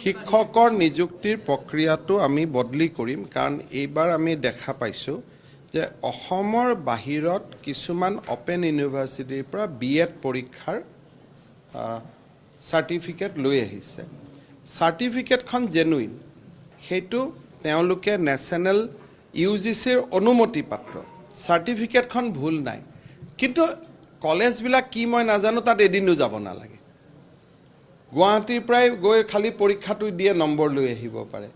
শিক্ষকৰ নিযুক্তিৰ প্ৰক্ৰিয়াটো আমি বদলি কৰিম, কাৰণ এইবাৰ আমি দেখা পাইছোঁ যে অসমৰ বাহিৰত কিছুমান অপেন ইউনিভাৰ্চিটিৰ পৰা বি এড পৰীক্ষাৰ চাৰ্টিফিকেট লৈ আহিছে। চাৰ্টিফিকেটখন জেনুইন, সেইটো তেওঁলোকে নেশ্যনেল ইউজিচিৰ অনুমতি পাত্ৰ, চাৰ্টিফিকেটখন ভুল নাই। কিন্তু কলেজবিলাক কি মই নাজানো, তাত এদিনো যাব নালাগে। গুৱাহাটীৰ পৰাই গৈ খালি পৰীক্ষাটো দিয়ে নম্বৰ লৈ আহিব পাৰে।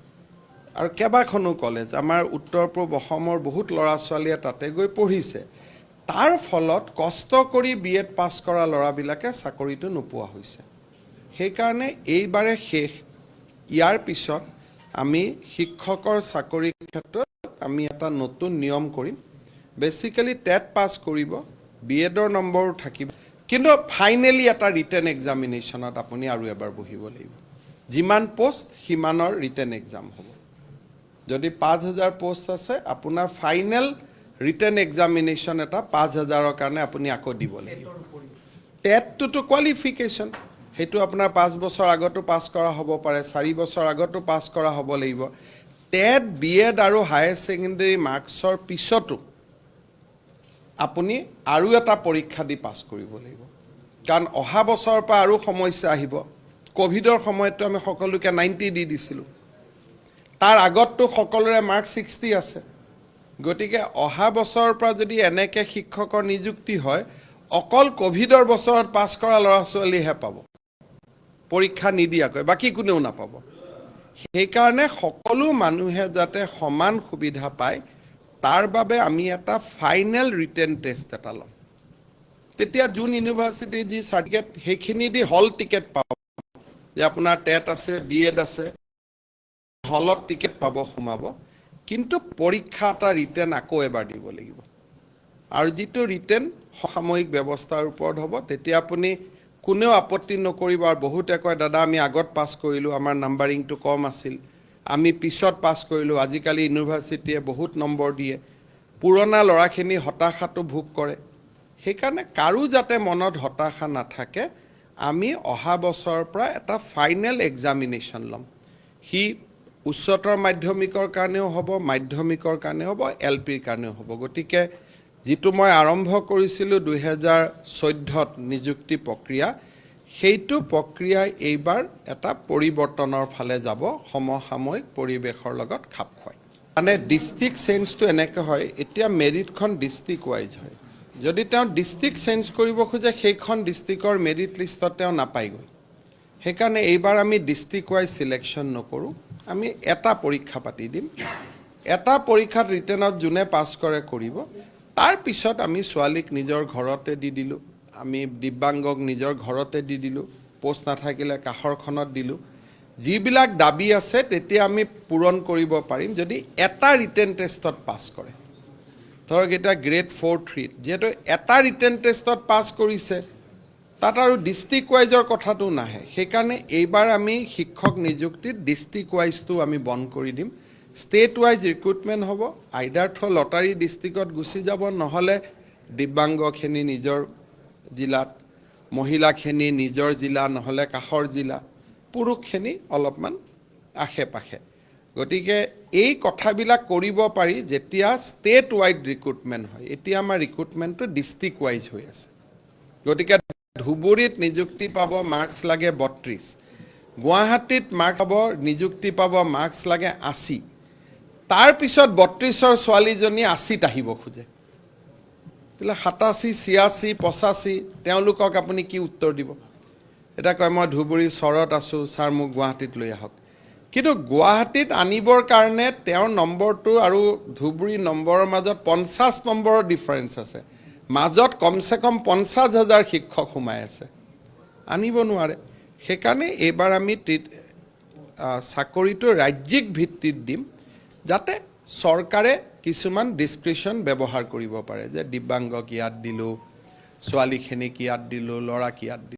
আৰু কেইবাখনো কলেজ আমাৰ উত্তৰ পূব অসমৰ বহুত ল'ৰা ছোৱালীয়ে তাতে গৈ পঢ়িছে। তাৰ ফলত কষ্ট কৰি বি এড পাছ কৰা ল'ৰাবিলাকে চাকৰিটো নোপোৱা হৈছে। সেইকাৰণে এইবাৰে শেষ, ইয়াৰ পিছত আমি শিক্ষকৰ চাকৰিৰ ক্ষেত্ৰত আমি এটা নতুন নিয়ম কৰিম। বেচিকেলি টেট পাছ কৰিব, বি এডৰ নম্বৰো থাকিব, কিন্তু ফাইনেলি এটা ৰিটেন এক্সামিনেশ্যনত আপুনি আৰু এবাৰ বহিব লাগিব। যিমান পষ্ট সিমানৰ ৰিটেন এক্সাম হ'ব। যদি 5000 পষ্ট আছে, আপোনাৰ ফাইনেল ৰিটেন এক্সামিনেশ্যন এটা 5000ৰ কাৰণে আপুনি আকৌ দিব লাগিব। টেটটোতো কোৱালিফিকেশ্যন, সেইটো আপোনাৰ 5 বছৰ আগতো পাছ কৰা হ'ব পাৰে, 4 বছৰ আগতো পাছ কৰা হ'ব লাগিব। টেট, বি এড আৰু হায়াৰ ছেকেণ্ডেৰী মাৰ্কছৰ পিছতো আপুনি আৰু এটা পৰীক্ষা দি পাছ কৰিব লাগিব। কাৰণ অহা বছৰৰ পৰা আৰু সমস্যা আহিব। ক'ভিডৰ সময়ততো আমি সকলোকে 90 দি দিছিলোঁ, তাৰ আগততো সকলোৰে মাৰ্ক 60 আছে। গতিকে অহা বছৰৰ পৰা যদি এনেকৈ শিক্ষকৰ নিযুক্তি হয়, অকল ক'ভিডৰ বছৰত পাছ কৰা ল'ৰা ছোৱালীহে পাব পৰীক্ষা নিদিয়াকৈ, বাকী কোনেও নাপাব। সেইকাৰণে সকলো মানুহে যাতে সমান সুবিধা পায়, তাৰ বাবে আমি এটা ফাইনেল ৰিটেন টেষ্ট এটা ল'ম। তেতিয়া যোন ইউনিভাৰ্চিটিৰ যি চাৰ্টিফিকেট, সেইখিনি দি হল টিকেট পাব যে আপোনাৰ টেট আছে, বি এড আছে, হলত টিকেট পাব, সোমাব। কিন্তু পৰীক্ষা এটা ৰিটেন আকৌ এবাৰ দিব লাগিব। আৰু যিটো ৰিটেন সাময়িক ব্যৱস্থাৰ ওপৰত হ'ব, তেতিয়া আপুনি কোনেও আপত্তি নকৰিব। আৰু বহুতে কয়, "দাদা, আমি আগত পাছ কৰিলোঁ, আমাৰ নাম্বাৰিংটো কম আছিল, আমি পিছত পাছ কৰিলোঁ।" আজিকালি ইউনিভাৰ্চিটিয়ে বহুত নম্বৰ দিয়ে। পুৰণা ল'ৰাখিনি হতাশাটো ভোগ কৰে। সেইকাৰণে কাৰো যাতে মনত হতাশা নাথাকে, আমি অহা বছৰৰ পৰা এটা ফাইনেল এক্সামিনেশ্যন ল'ম। সি উচ্চতৰ মাধ্যমিকৰ কাৰণেও হ'ব, মাধ্যমিকৰ কাৰণেও হ'ব, এল পিৰ কাৰণেও হ'ব। গতিকে যিটো মই আৰম্ভ কৰিছিলোঁ 2014ত নিযুক্তি প্ৰক্ৰিয়া, সেইটো প্ৰক্ৰিয়াই এইবাৰ এটা পৰিৱৰ্তনৰ ফালে যাব, সমসাময়িক পৰিৱেশৰ লগত খাপ খুৱাই। মানে ডিষ্ট্ৰিক্ট চেঞ্জটো এনেকৈ হয়, এতিয়া মেৰিটখন ডিষ্ট্ৰিক্ট ৱাইজ হয়। যদি তেওঁ ডিষ্ট্ৰিক্ট চেঞ্জ কৰিব খোজে, সেইখন ডিষ্ট্ৰিক্টৰ মেৰিট লিষ্টত তেওঁ নাপায়গৈ। সেইকাৰণে এইবাৰ আমি ডিষ্ট্ৰিক্ট ৱাইজ চিলেকশ্যন নকৰোঁ। আমি এটা পৰীক্ষা পাতি দিম। এটা পৰীক্ষাত ৰিটেনত যোনে পাছ কৰে কৰিব। তাৰপিছত আমি ছোৱালীক নিজৰ ঘৰতে দি দিলোঁ, আমি দিব্যাংগক নিজৰ ঘৰতে দি দিলোঁ, পষ্ট নাথাকিলে কাষৰখনত দিলোঁ। যিবিলাক দাবী আছে, তেতিয়া আমি পূৰণ কৰিব পাৰিম যদি এটা ৰিটেন টেষ্টত পাছ কৰে। ধৰক এতিয়া গ্ৰেড 4 3ত যিহেতু এটা ৰিটেন টেষ্টত পাছ কৰিছে, তাত আৰু ডিষ্ট্ৰিক্ট ৱাইজৰ কথাটো নাহে। সেইকাৰণে এইবাৰ আমি শিক্ষক নিযুক্তিত ডিষ্ট্ৰিক্ট ৱাইজটো আমি বন্ধ কৰি দিম। ষ্টেট ৱাইজ ৰিক্ৰুটমেণ্ট হ'ব, আইদাৰ থ্ৰ লটাৰী ডিষ্ট্ৰিক্টত গুচি যাব, নহ'লে দিব্যাংগখিনি নিজৰ জিলাত, মহিলাখিনি নিজৰ জিলা নহ'লে কাষৰ জিলা, পুৰুষখিনি অলপমান আশে পাশে। গতিকে এই কথাবিলাক কৰিব পাৰি যেতিয়া ষ্টেট ৱাইড ৰিক্ৰুটমেণ্ট হয়। এতিয়া আমাৰ ৰিক্ৰুটমেণ্টটো ডিষ্ট্ৰিক্ট ৱাইজ হৈ আছে। গতিকে ধুবুৰীত নিযুক্তি পাব, মাৰ্কছ লাগে 32। গুৱাহাটীত মাৰ্কছ পাব, নিযুক্তি পাব, মাৰ্কছ লাগে 80। তাৰপিছত 32ৰ ছোৱালীজনী 80ত আহিব খোজে। তেতিয়াহ'লে 87, 86, 85, তেওঁলোকক আপুনি কি উত্তৰ দিব? এতিয়া কয়, "মই ধুবুৰী চৰত আছোঁ ছাৰ, মোক গুৱাহাটীত লৈ আহক।" কিন্তু গুৱাহাটীত আনিবৰ কাৰণে তেওঁৰ নম্বৰটো আৰু ধুবুৰী নম্বৰৰ মাজত 50 নম্বৰৰ ডিফাৰেঞ্চ আছে। মাজত কমচে কম 50,000 শিক্ষক সোমাই আছে, আনিব নোৱাৰে। সেইকাৰণে এইবাৰ আমি চাকৰিটো ৰাজ্যিক ভিত্তিত দিম, যাতে চৰকাৰে কিছুমান ডিছক্ৰিশ্যন ব্যৱহাৰ কৰিব পাৰে যে দিব্যাংগক ইয়াত দিলোঁ, ছোৱালীখিনিক ইয়াত দিলোঁ, ল'ৰাক ইয়াত দিলোঁ।